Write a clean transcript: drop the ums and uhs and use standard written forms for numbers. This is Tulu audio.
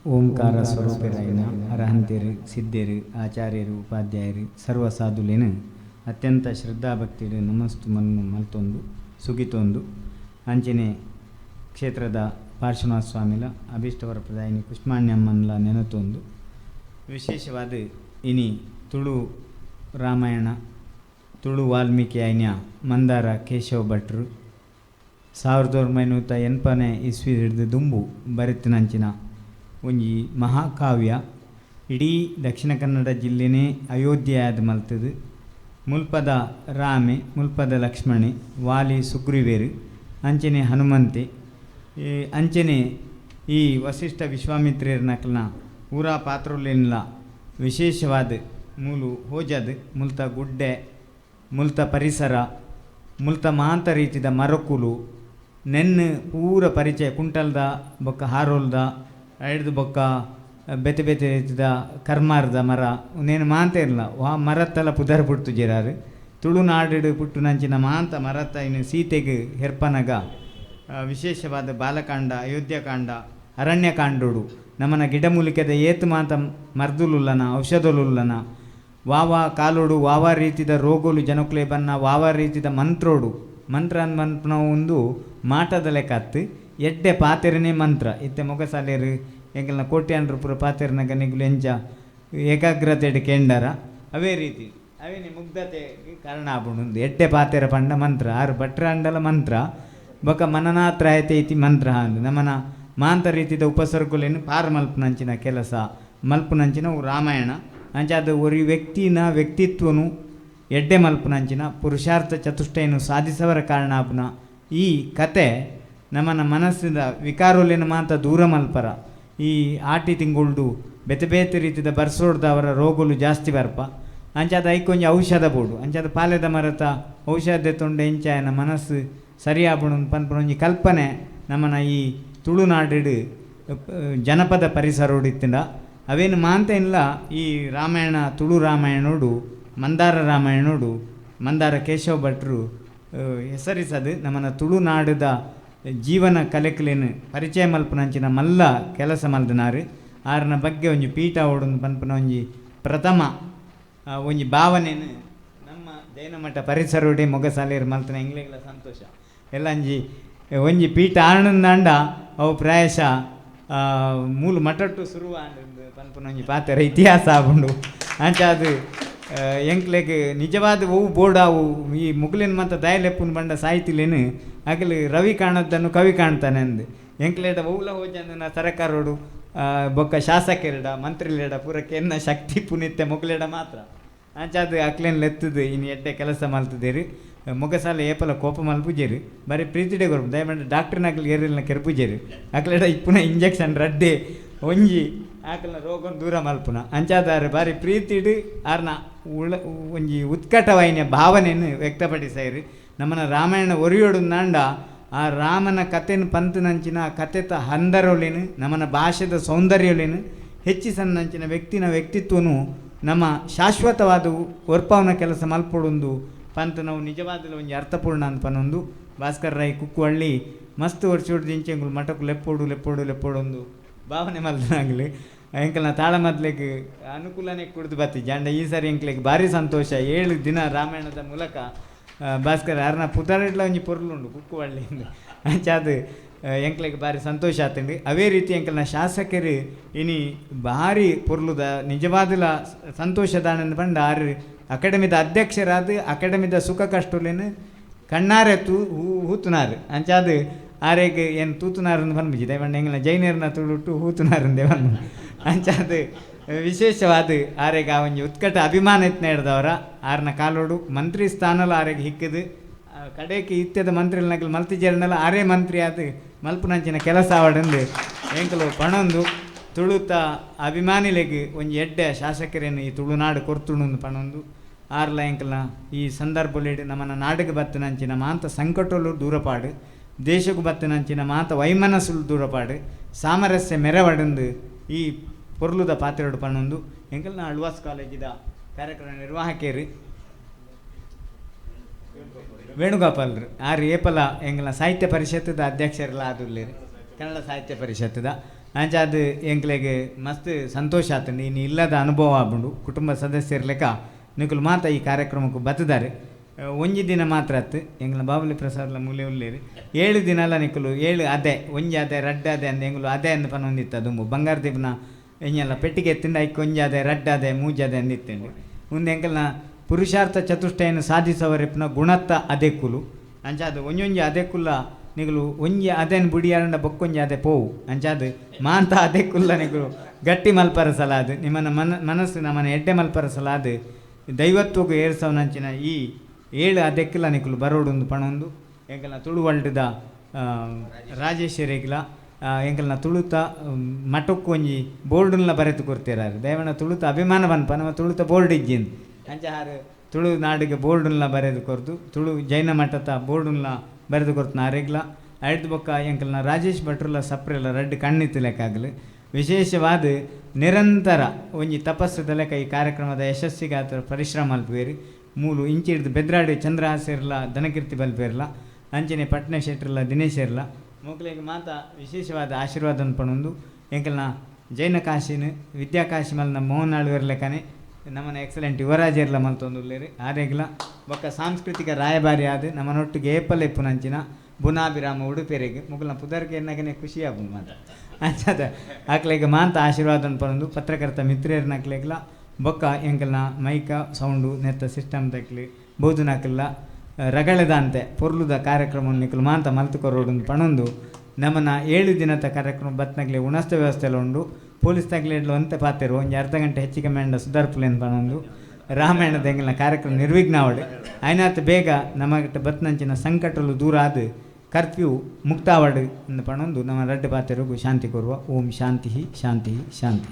ಓಂಕಾರ ಸ್ವರೂಪೆರಾಯಿನ ಅರಹಂತೆರು, ಸಿದ್ಧೆರು, ಆಚಾರ್ಯರು, ಉಪಾಧ್ಯಾಯರು, ಸರ್ವ ಸಾಧುಲೆನ್ ಅತ್ಯಂತ ಶ್ರದ್ಧಾಭಕ್ತಿಡ್ ನಮಸ್ತು ಮನ್ನು ಮಲ್ತೊಂದು ಸುಗಿತೊಂದು ಅಂಚೆನೆ ಕ್ಷೇತ್ರದ ಪಾರ್ಶ್ವನಾಥ ಸ್ವಾಮಿಲ ಅಭೀಷ್ಟವರ ಪ್ರದಾಯಿನಿ ಕುಷ್ಮಾಣ್ಯಮ್ಮನ್ಲ ನೆನತೊಂದು ವಿಶೇಷವಾದ ಇನಿ ತುಳು ರಾಮಾಯಣ ತುಳು ವಾಲ್ಮೀಕಿ ಆಯಿನ ಮಂದಾರ ಕೇಶವ ಭಟ್ರು 1980ನೇ ಇಸ್ವಿ ದುಂಬು ಬರೆತಿನಂಚಿನ ಒಂಜಿ ಮಹಾಕಾವ್ಯ ಇಡೀ ದಕ್ಷಿಣ ಕನ್ನಡ ಜಿಲ್ಲೆನೇ ಅಯೋಧ್ಯೆಯಾದ ಮಲ್ತದು. ಮುಲ್ಪದ ರಾಮೆ, ಮುಲ್ಪದ ಲಕ್ಷ್ಮಣೆ, ವಾಲಿ ಸುಗ್ರೀವೇರು, ಅಂಚನೆ ಹನುಮಂತೆ, ಅಂಚನೆ ಈ ವಸಿಷ್ಠ ವಿಶ್ವಾಮಿತ್ರೇರ್ನಕ್ಲನ ಊರಾ ಪಾತ್ರೊಲೆನ್ಲ ವಿಶೇಷವಾದ ಮೂಲು ಹೋಜದ್ ಮುಲ್ತ ಗುಡ್ಡೆ, ಮುಲ್ತ ಪರಿಸರ, ಮುಲ್ತ ಮಾಂತ ರೀತಿದ ಮರಕುಲು ನೆನ್ನ್ ಪೂರ ಪರಿಚಯ ಕುಂಟಲ್ದ ಬೊಕ್ಕ ಹಾರೋಲ್ದ ಐಡ್ದ್ ಬೊಕ್ಕ ಬೇತೆ ಬೇತೆ ರೀತಿದ ಕರ್ಮಾರ್ದ ಮರ ಉಂದೇನು ಮಾಂತ ಇರಲ್ಲ ವಾ ಮರತ್ತಲ ಪುದರ್ ಪುಡ್ತುಜೆರಾರು ತುಳುನಾಡು ಪುಟ್ಟುನಂಚಿನ ಮಾಂತ ಮರತ್ತ ಇನ್ನು ಸೀತೆಗೆ ಹೆರ್ಪನಗ ವಿಶೇಷವಾದ ಬಾಲಕಾಂಡ, ಅಯೋಧ್ಯಕಾಂಡ, ಅರಣ್ಯಕಾಂಡೋಡು ನಮನ ಗಿಡಮೂಲಿಕೆದ ಏತ್ ಮಾತ ಮರ್ದುಲುಲ್ಲನ ಔಷಧಲುಲ್ಲನ ವಾವಾ ಕಾಲೋಡು ವಾವಾ ರೀತಿದ ರೋಗೋಲು ಜನಕ್ಲೆ ಬನ್ನ ವಾವಾ ರೀತಿದ ಮಂತ್ರೋಡು ಮಂತ್ರ ಮನ್ಪುನವು ಒಂದು ಮಾಟದ ಲೆಕ್ಕ ಎಡ್ಡೆ ಪಾತೆರನೇ ಮಂತ್ರ. ಇತ್ತೆ ಮೊಗಸಾಲೆರು ಎಂಕಲ್ನ ಕೋಟ್ಯಾನ್ ಪೂರ ಪಾತೆರನಗ ನಿಗುಲು ಎಂಚ ಏಕಾಗ್ರತೆ ಕೇಂಡರ ಅವೇ ರೀತಿ ಅವೇನೆ ಮುಗ್ಧತೆ ಕಾರಣ ಆಪುಂಡು. ಎಡ್ಡೆ ಪಾತೆರ ಪಂಡ ಮಂತ್ರ, ಆರು ಭಟ್ರಾಂಡಲ ಮಂತ್ರ ಬೊಕ ಮನನಾತ್ರಾಯತೆ ಇತಿ ಮಂತ್ರ ಅಂದ್ ನಮನ ಮಾಂತ ರೀತಿದ ಉಪಸರ್ಗುಲೇನು ಪಾರ್ ಮಲ್ಪುನಂಚಿನ ಕೆಲಸ ಮಲ್ಪುನಂಚಿನ ರಾಮಾಯಣ. ಅಂಚಾದ ಒರಿ ವ್ಯಕ್ತಿನ ವ್ಯಕ್ತಿತ್ವನು ಎಡ್ಡೆ ಮಲ್ಪುನಂಚಿನ ಪುರುಷಾರ್ಥ ಚತುಷ್ಟಯನ್ನು ಸಾಧಿಸವರ ಕಾರಣ ಆಪುನ ಈ ಕತೆ ನಮನ ಮನಸ್ಸಿನ ವಿಕಾರೊಲೆನ್ ಮಾತ ದೂರ ಮಲ್ಪರ. ಈ ಆಟಿ ತಿಂಗುಳ್ಡು ಬೇತೆ ಬೇತೆ ರೀತಿದ ಬರ್ಸೋಡ್ದ ಅವರ ರೋಗಲು ಜಾಸ್ತಿ ಬರ್ಪ ಅಂಚಾದ ಐಕೊಂಜಿ ಔಷಧ ಬೋಡು. ಅಂಚಾದ ಪಾಲೆದ ಮರತ ಔಷಧ ತೊಂಡೆ ಇಂಚಾಯನ ಮನಸ್ಸು ಸರಿಯಾಪುಂಡು ಪನ್ಪುನ ಒಂಜಿ ಕಲ್ಪನೆ ನಮನ ಈ ತುಳುನಾಡು ಜನಪದ ಪರಿಸರೋಡು ಇತ್ತಿಂಡ ಅವೇನು ಮಾಂತ ಇಲ್ಲ ಈ ರಾಮಾಯಣ ತುಳು ರಾಮಾಯಣೋಡು ಮಂದಾರ ರಾಮಾಯಣೋಡು ಮಂದಾರ ಕೇಶವ ಭಟ್ರು ಹೆಸರಿಸದು ನಮ್ಮನ ತುಳುನಾಡುದ ಜೀವನ ಕಲೆಕುಲೆನ್ ಪರಿಚಯ ಮಲ್ಪುನಂಚಿನ ಮಲ್ಲ ಕೆಲಸ ಮಲ್ದನಾರು. ಆರನ ಬಗ್ಗೆ ಒಂಜಿ ಪೀಠ ಓಡೊಂದು ಪನ್ಪುನ ಒಂಜಿ ಪ್ರಥಮ ಒಂಜಿ ಭಾವನೆನು ನಮ್ಮ ಜೈನಮಠ ಪರಿಸರೋಡೆ ಮೊಗಸಾಲೆಯರು ಮಲ್ತನ ಎಂಗ್ಲೆಗ್ಲ ಸಂತೋಷ. ಎಲ್ಲ ಒಂಜಿ ಒಂಜಿ ಪೀಠ ಆನಂದಾಂಡ ಅವು ಪ್ರಾಯಶಃ ಮೂಲು ಮಠಟ್ಟು ಸುರುವ ಪನ್ಪುನ ಒಂಜಿ ಪಾತೆರ ಇತಿಹಾಸ ಆಪುಂಡು. ಅಂಚಾದ್ ಎಂಕ್ಲೆಗ್ ನಿಜವಾದ ಒವು ಬೋರ್ಡ್ ಅವು ಈ ಮುಗುಲಿನ ಮಾತ ದಯಲೆಪ್ಪುನು ಬಂಡ ಸಾಹಿತಿಲೇನು ಅಗಲು ರವಿ ಕಾಣದ್ದನ್ನು ಕವಿ ಕಾಣ್ತಾನೆ ಅಂದ್ ಎಂಕ್ಲೇಡ ಒವ್ಲ ಹೋಜಂದನ ಸರಕಾರೋಡು ಬೊಕ್ಕ ಶಾಸಕೆರಡ ಮಂತ್ರಿಲೇಡ ಪೂರ ಕೆನ್ನ ಶಕ್ತಿ ಪುನಿತ್ತೆ ಮುಗುಲೇಡ ಮಾತ್ರ. ಅಂಚಾದ್ ಅಕ್ಲೇನ್ ಲೆತ್ತದು ಇನಿ ಎಡ್ಡೆ ಕೆಲಸ ಮಲ್ತದೇರು. ಮೊಗಸಾಲೆ ಏಪಲ ಕೋಪ ಮಲ್ಪುಜೆರು, ಬರೀ ಪ್ರೀತಿಡೆ ಕೊರ್ಪು. ದಯಮಾಡಿ ಡಾಕ್ಟರ್ನಕ್ಲು ಏರಿಲ್ನ ಕೆರ್ಪುಜೆರು, ಅಕ್ಲೆಡ ಇಪ್ಪುನ ಇಂಜೆಕ್ಷನ್ ರಡ್ಡೆ ಒಂಜಿ ಆಕಲ್ನ ರೋಗನ್ ದೂರ ಮಲ್ಪುನ. ಅಂಚಾದಾರು ಬಾರಿ ಪ್ರೀತಿಡ್ ಆರ್ನ ಉಳ ಒಂಜಿ ಉತ್ಕಟವಾಯಿನ ಭಾವನೆಯನ್ನು ವ್ಯಕ್ತಪಡಿಸೈರು. ನಮ್ಮನ ರಾಮಾಯಣ ಒರಿಯೋಡುಂದಾಂಡ ಆ ರಾಮನ ಕತೆನ ಪಂತನಂಚಿನ ಕತೆತ ಹಂದರೊಲೆನು ನಮ್ಮನ ಭಾಷೆದ ಸೌಂದರ್ಯೊಲೆನು ಹೆಚ್ಚಿಸನ್ನಂಚಿನ ವ್ಯಕ್ತಿನ ವ್ಯಕ್ತಿತ್ವನು ನಮ್ಮ ಶಾಶ್ವತವಾದ ಒರ್ಪಾವನ ಕೆಲಸ ಮಲ್ಪೊಡುಂದು ಪಂತ ನಾವು ನಿಜವಾದಲ ಒಂಜಿ ಅರ್ಥಪೂರ್ಣ ಅಂತ ಪನೊಂದು. ಭಾಸ್ಕರ್ ರೈ ಕುಕ್ಕುವಳ್ಳಿ ಮಸ್ತ್ ವರ್ಷೋಡು ದಿಂಚೆಂಗುಲು ಮಠಕು ಲೆಪ್ಪೋಡು ಲೆಪ್ಪೋಡು ಲೆಪ್ಪೋಡೊಂದು ಭಾವನೆ ಮಲ್ದನಾಗ್ಲಿ ಎಂಕಲ್ನ ತಾಳಮದ್ಲೆಗ್ ಅನುಕೂಲನೇ ಕುಡ್ದು ಬತ್ತಿ ಜಾಂಡ ಈ ಸಾರಿ ಎಂಕ್ಲೆಗ್ ಭಾರಿ ಸಂತೋಷ. 7 ದಿನ ರಾಮಾಯಣದ ಮೂಲಕ ಭಾಸ್ಕರ್ ಅರ್ನ ಪುದರಿಡ್ಲ ಒಂಜಿ ಪೊರ್ಲುಂಡು ಕುಕ್ಕುವಳ್ಳಿ ಅಂಚಾದ್ ಎಂಕ್ಲೆಗ್ ಭಾರಿ ಸಂತೋಷ ಆತುಂಡು. ಅವೇ ರೀತಿ ಎಂಕಲ್ನ ಶಾಸಕರು ಇನಿ ಭಾರಿ ಪೊರ್ಲುದ ನಿಜವಾದಲ ಸಂತೋಷದಾನಂದ ಪಂಡ ಆರು ಅಕಾಡೆಮಿದ ಅಧ್ಯಕ್ಷರಾದ ಅಕಾಡೆಮಿದ ಸುಖ ಕಷ್ಟಲೇನು ಕಣ್ಣಾರೆ ತೂ ಹೂತುನಾರು. ಅಂಚಾದ್ ಆರೆಗ್ ಏನು ತೂತುನಾರನ್ನು ಪನ್ಪುಜಿ ದಯಮಂಡ ಎಂಕಲ್ನ ಜೈನರ್ನ ತುಳುಟು ಹೂತುನಾರಂದೇ ಪನ್ಪು. ಅಂಚಾದ್ ವಿಶೇಷವಾದ ಆರೆಗ್ ಆ ಒಂಜಿ ಉತ್ಕಟ ಅಭಿಮಾನ ಇತ್ತು ಹಿಡ್ದವರ ಆರ್ನ ಕಾಲೋಡು ಮಂತ್ರಿ ಸ್ಥಾನಲ ಆರೆಗ್ ಹಿಕ್ಕದು ಕಡೆಗೆ ಇತ್ಯದ ಮಂತ್ರಿಲನಕಲ್ ಮಲ್ತಿಜೆರ್ನಲ ಆರೇ ಮಂತ್ರಿ ಆದ್ ಮಲ್ಪುನಂಚಿನ ಕೆಲಸ ಆವಡಂದು ಎಂಕಲು ಪಣೊಂದು ತುಳುತ ಅಭಿಮಾನಿಲೆಗ್ ಒಂಜಿ ಎಡ್ಡೆ ಶಾಸಕರೇನು ಈ ತುಳುನಾಡು ಕೊರ್ತುಂಡು ಪಣೊಂದು ಆರ್ಲ ಎಂಕಲ್ನ ಈ ಸಂದರ್ಭೊಲೆಡ್ ನಮನ ನಾಡುಗ್ ಬತ್ತಿನಂಚಿನ ಮಾಂತ ಸಂಕಟೊಲು ದೂರಪಾಡು, ದೇಶಕ್ಕೂ ಬತ್ತಿನಂಚಿನ ಮಾತ ವೈಮನಸ್ಸುಲು ದೂರಪಾಡು, ಸಾಮರಸ್ಯ ಮೆರವಡಂದು ಈ ಪೊರ್ಲುದ ಪಾತ್ರೆಡು ಪಣೊಂದು ಎಂಕಲ್ನ ಆಳ್ವಾಸ್ ಕಾಲೇಜಿದ ಕಾರ್ಯಕ್ರಮ ನಿರ್ವಾಹಕರು ವೇಣುಗೋಪಾಲ್ರು ಆರ್ ಏಪಲ ಎಂಕಲ್ನ ಸಾಹಿತ್ಯ ಪರಿಷತ್ತದ ಅಧ್ಯಕ್ಷರೆಲ್ಲ ಆದುಲ್ಲೇರು ಕನ್ನಡ ಸಾಹಿತ್ಯ ಪರಿಷತ್ತದ. ಅಂಚಾದ್ ಎಂಕ್ಲೆಗ್ ಮಸ್ತ್ ಸಂತೋಷ ಆತುಂಡು. ಇನಿ ಇಲ್ಲದ ಅನುಭವ ಆಪುಂಡು. ಕುಟುಂಬ ಸದಸ್ಯರ್ಲೆಕ ನಿಕುಲು ಮಾತ ಈ ಕಾರ್ಯಕ್ರಮಕ್ಕೆ ಬತ್ತುದಾರೆ. ಒಂಜಿ ದಿನ ಮಾತ್ರ ಅತ್ತು ಎಂಗ್ಲ ಬಾಬುಲಿ ಪ್ರಸಾದ್ಲ ಮೂಲೆ ಉಲ್ಲೇರು 7 ದಿನಲ ನಿಕುಲು 7 ಅದೆ ಒಂಜಿ ಅದೆ ರಡ್ಡ್ ಅದೆ ಅಂದ್ ಎಂಗುಲು ಅದೆ ಅಂದ್ ಪನೊಂದಿತ್ತ ದುಂಬು ಬಂಗಾರ ದೀಪನ ಎಂಜಲ್ಲ ಪೆಟ್ಟಿಗೆ ಎತ್ತಿಂಡ ಐಕ್ ಒಂಜಿ ಅದೆ ರಡ್ಡ್ ಅದೆ ಮೂಜಿ ಅದೆ ಅಂದ್ ಇತ್ತೆಂಡು. ಉಂದು ಎಂಕಲ್ನ ಪುರುಷಾರ್ಥ ಚತುಷ್ಟಯನ ಸಾಧಿಸವರೆಪ್ಪುನ ಗುಣತ್ತ ಅದೆಕ್ಕುಲು. ಅಂಚಾದ್ ಒಂಜೊಂಜಿ ಅದೆಕ್ಕುಲ್ಲ ನಿಕುಲು ಒಂಜಿ ಅದೆನ್ ಬುಡಿಯಾರಂಡ ಬೊಕ್ಕೊಂಜಿ ಅದೆ ಪೋವು. ಅಂಚಾದ್ ಮಾಂತ ಅದೆಕ್ಕುಲ್ಲ ನಿಕುಲು ಗಟ್ಟಿ ಮಲ್ಪರ ಸಲಾದ್ ನಿಮ್ಮನ ಮನಸ್ಸು ನಮ್ಮನ ಎಡ್ಡೆ ಮಲ್ಪರ ಸಲಾದ್ ದೈವತ್ವಗ್ ಏರ್ಸವನಂಚಿನ ಈ 7 ಅದೆಕ್ಕುಲ ನಿಕುಲು ಬರೋಡುಂದು ಪಣೊಂದು ಎಂಕಲ್ನ ತುಳುವಲ್ಡ್ದ ರಾಜೇಶ್ವರಿಗ್ಲ ಎಂಕಲ್ನ ತುಳುತ ಮಠಕ್ಕು ಒಂಜಿ ಬೋರ್ಡ್ನ್ಲ ಬರೆತು ಕೊರ್ತಿರಾರು. ದಯವನ ತುಳುತ ಅಭಿಮಾನ ಪನ್ಪ ನಮ್ಮ ತುಳುತ ಬೋರ್ಡ್ ಇಜ್ಜಿಂದು ಅಂಚ ಆರು ತುಳುನಾಡಿಗೆ ಬೋರ್ಡ್ನ್ಲ ಬರೆದು ಕೊರ್ದು ತುಳು ಜೈನ ಮಠದ ಬೋರ್ಡ್ನ್ಲ ಬರೆದು ಕೊರ್ತನ ಆರೆಗ್ಲ. ಐಡ್ದ್ ಬೊಕ್ಕ ಎಂಕಲ್ನ ರಾಜೇಶ್ ಭಟ್ರುಲ ಸಪ್ರೆಲ ರಡ್ಡ್ ಕಣ್ಣಿತ್ತು ಲೆಕ್ಕಾಗಲು ವಿಶೇಷವಾದ ನಿರಂತರ ಒಂಜಿ ತಪಸ್ಸುದ ಲೆಕ್ಕ ಈ ಕಾರ್ಯಕ್ರಮದ ಯಶಸ್ಸಿಗಾತ್ರ ಪರಿಶ್ರಮ ಮಲ್ಪುವೇರು. ಮೂಲು ಇಂಚಿಡ್ದು ಬೆದ್ರಾಡಿ ಚಂದ್ರಹಾಸೆರ್ಲ ಧನಕೀರ್ತಿ ಬಲ್ಪೇರ್ಲ ಅಂಚನೆ ಪಟ್ನ ಶೆಟ್ರ್ಲ ದಿನೇಶೆರ್ಲ ಮೊಕ್ಲೆಗ್ ಮಾತ ವಿಶೇಷವಾದ ಆಶೀರ್ವಾದ ಪಣೊಂದು ಎಂಕಲ್ನ ಜೈನ ಕಾಶಿನ ವಿದ್ಯಾಕಾಶಿ ಮಲ್ನ ಮೋಹನ್ ಆಳ್ವೆರ್ಲೆಕ್ಕನೆ ನಮ್ಮನ ಎಕ್ಸಲೆಂಟ್ ಯುವರಾಜೆರ್ಲ ಮಲ್ತೊಂದುಲ್ಲೆರ್. ಆರೆಗ್ಲ ಬೊಕ್ಕ ಸಾಂಸ್ಕೃತಿಕ ರಾಯಭಾರಿ ಆದ್ ನಮ್ಮನೊಟ್ಟಿಗೆ ಏಪಲ ಇಪ್ಪುನಂಚಿನ ಬುನಾಭಿರಾಮ ಉಡುಪೆರೆಗ್ ಮುಗುಲ್ನ ಪುದರ್ಗೆ ಎನ್ನಗನೆ ಖುಷಿ ಆಪುಂಡು ಮಾತ. ಅಂಚಾದ ಅಕ್ಲೆಗ್ ಮಾಂತ ಆಶೀರ್ವಾದ ಪನೊಂದು ಪತ್ರಕರ್ತ ಮಿತ್ರೆರ್ನಕ್ಲೆಗ್ಲ ಬೊಕ್ಕ ಎಂಕಲ್ನ ಮೈಕ ಸೌಂಡು ನೆತ್ತ ಸಿಸ್ಟಮ್ ತಕ್ಲಿ ಬೋಧನಕ್ಲ ರಗಳೆದಾಂತೆ ಪೊರ್ಲುದ ಕಾರ್ಯಕ್ರಮ ನಿಕುಲು ಮಾಂತ ಮಲ್ತು ಕೊರೋಡು ಪಣೊಂದು ನಮ್ಮನ 7 ದಿನದ ಕಾರ್ಯಕ್ರಮ ಬತ್ನಗ್ಲೆ ಉಣಸ್ತ ವ್ಯವಸ್ಥೆ ಎಲ್ಲ ಉಂಡು. ಪೊಲೀಸ್ ತಗ್ಲೇಡ್ಲು ಒಂತೆ ಪಾತೆರು ಒಂಜಿ ಅರ್ಧ ಗಂಟೆ ಹೆಚ್ಚಿಗೆ ಮೇಂಡ ಸುಧಾರ್ಪುಲೇನು ಪಣೊಂದು ರಾಮಾಯಣದ ಎಂಕಲ್ನ ಕಾರ್ಯಕ್ರಮ ನಿರ್ವಿಘ್ನ ಆವಡ್. ಆಯ್ನಾತ್ ಬೇಗ ನಮಗಿಟ್ಟ ಬತ್ನಂಚಿನ ಸಂಕಟಲು ದೂರ ಆದ್ ಕರ್ಫ್ಯೂ ಮುಕ್ತಾವಡ್ ಎಂದು ಪಣೊಂದು ನಮ್ಮ ರಡ್ಡು ಪಾತೆರುಗು ಶಾಂತಿ ಕೊರುವ. ಓಂ ಶಾಂತಿ ಶಾಂತಿ ಶಾಂತಿ.